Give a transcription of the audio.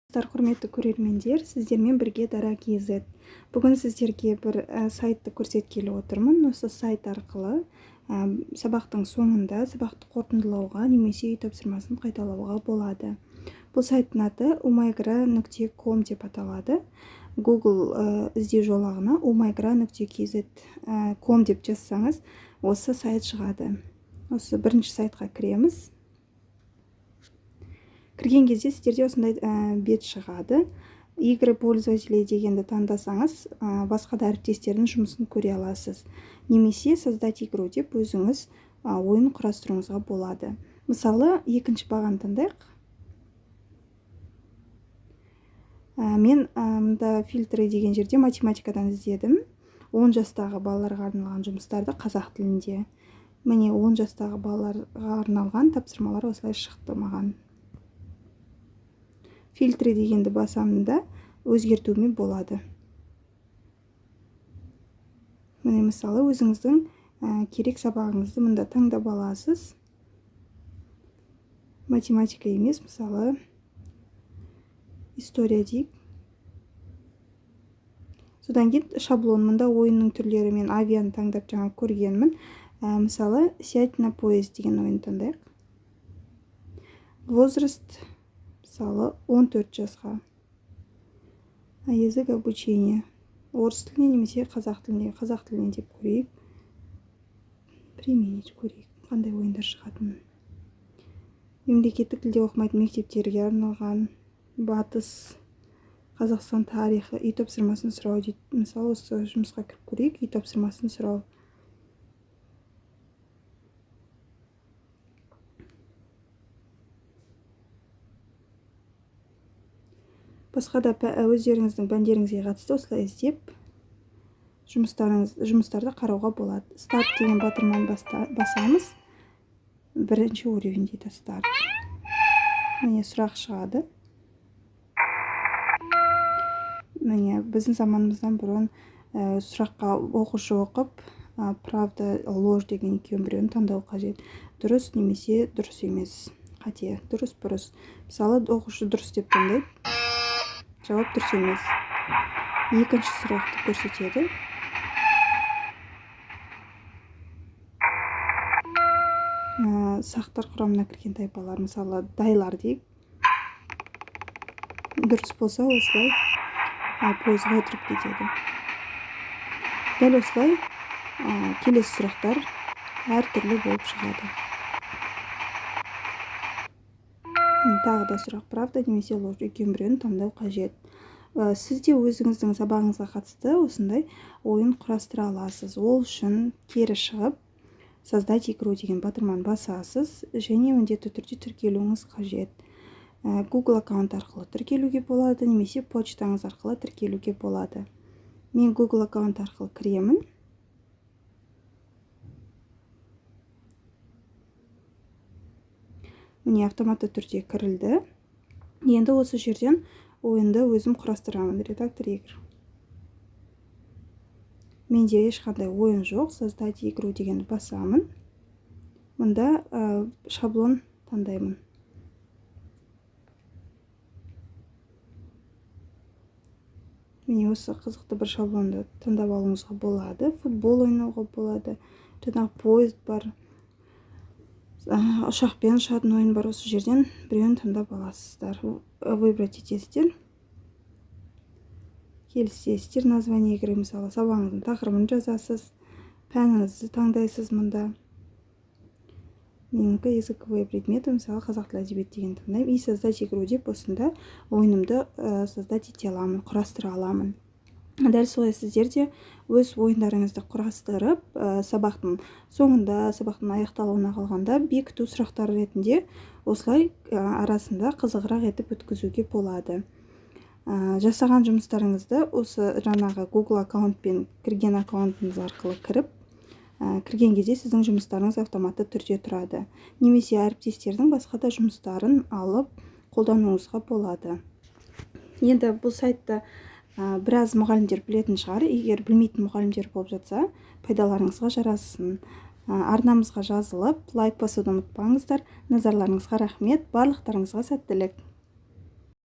Құрметті көрермендер, сіздермен бірге Дара KZ. Бүгін сіздерге бір сайтты көрсеткелі отырмын. Осы сайт арқылы сабақтың соңында сабақты қорытындылауға немесе үй тапсырмасын қайталауға болады. Бұл сайттың аты umaigra.com деп аталады. Google іздеу жолағына umaigra.kz com деп жазсаңыз, осы сайт шығады. Осы бірінші сайтқа кіреміз. Кірген кезде сіздерде осындай бет шығады. Игры пользователей дегенді таңдасаңыз, басқа да әріптестердің жұмысын көре аласыз. Немесе создать игру деп өзіңіз ойын құрастыруыңызға болады. Мысалы, екінші бағаны таңдайық. Мен мында фильтры деген жерде математикадан іздедім. 10 жастағы балаларға арналған жұмыстарды қазақ тілінде. Міне, 10 жастағы балаларға арналған тапсырмалар осылай шықты маған. Фильтры дегенді басамын да, өзгертуіме болады. Міне, мысалы, өзіңіздің керек сабағыңызды мында таңдап аласыз. Математика емес, мысалы, история дейік. Содан кейін шаблон, мында ойынның түрлері, мен авианы таңдап жаңа көргенмін. Мысалы, сядь на поезд деген ойын таңдайық. Возраст, мысалы, 14 жасқа. Язык обучения орыс тіліне немесе қазақ тіліне, қазақ тіліне деп көрейік. Применить, көрейік, қандай ойындар шығатынын. Мемлекеттік тілде оқымайтын мектептерге арналған, Батыс Қазақстан тарихы, үй тапсырмасын сұрау дейді. Мысалы, осы жұмысқа кіріп көрейік, үй тапсырмасын сұрау. Басқа да өздеріңіздің пәндеріңізге қатысты осылай іздеп жұмыстарды қарауға болады. Старт деген батырманы басамыз. Бірінші уровень дейді, старт. Міне, сұрақ шығады. Міне, біздің заманымыздан бұрын сұраққа оқушы оқып, правда, ложь деген екеуінің біреуін таңдау қажет. Дұрыс немесе дұрыс емес, қате, дұрыс, бұрыс. Мысалы, оқушы дұрыс деп таңдайды. Жауап дұрыс емес. Екінші сұрақты көрсетеді. Сақтар құрамына кірген тайпалар, мысалы, дайлар дейік. Дұрыс болса, осылай пойызға отырып кетеді. Дәл осылай келесі сұрақтар әртүрлі болып шығады. Тағы да сұрақ, правда немесе ложь, екеуінің біреуін таңдау қажет. Сіз де өзіңіздің сабағыңызға қатысты осындай ойын құрастыра аласыз. Ол үшін кері шығып, создать игру деген батырманы басасыз және міндетті түрде тіркелуіңіз қажет. Google аккаунт арқылы тіркелуге болады немесе почтаңыз арқылы тіркелуге болады. Мен Google аккаунт арқылы кіремін. Міне, автоматты түрде кірілді. Енді осы жерден ойынды өзім құрастырамын. Редактор игр. Менде ешқандай ойын жоқ. Создать игру дегенді басамын. Мында шаблон таңдаймын. Міне, осы қызықты бір шаблонды таңдап алуыңызға болады. Футбол ойнауға болады. Жаңағы поезд бар. Ұшақпен ұшатын ойын бар. Осы жерден біреуін таңдап аласыздар. Выбрать етесіздер. Келісесіздер. Название игры, мысалы, сабағыңыздың тақырыбын жазасыз. Пәніңізді таңдайсыз мында. Менікі языковые предметы, мысалы, қазақ тілі, әдебиет деген таңдаймын. И создать игру деп осында ойынымды создать ете аламын, құрастыра аламын. Дәл солай сіздер де өз ойындарыңызды құрастырып, сабақтың соңында, сабақтың аяқталуына қалғанда бекіту сұрақтары ретінде осылай арасында қызығырақ етіп өткізуге болады. Жасаған жұмыстарыңызды осы жаңағы Google аккаунтпен кірген аккаунтыңыз арқылы кіріп, кірген кезде сіздің жұмыстарыңыз автоматты түрде тұрады. Немесе әріптестердің басқа да жұмыстарын алып қолдануыңызға болады. Енді бұл сайтты біраз мұғалімдер білетін шығар. Егер білмейтін мұғалімдер болып жатса, пайдаларыңызға жарасын. Арнамызға жазылып, лайк басуды ұмытпаңыздар. Назарларыңызға рахмет. Барлықтарыңызға сәттілік.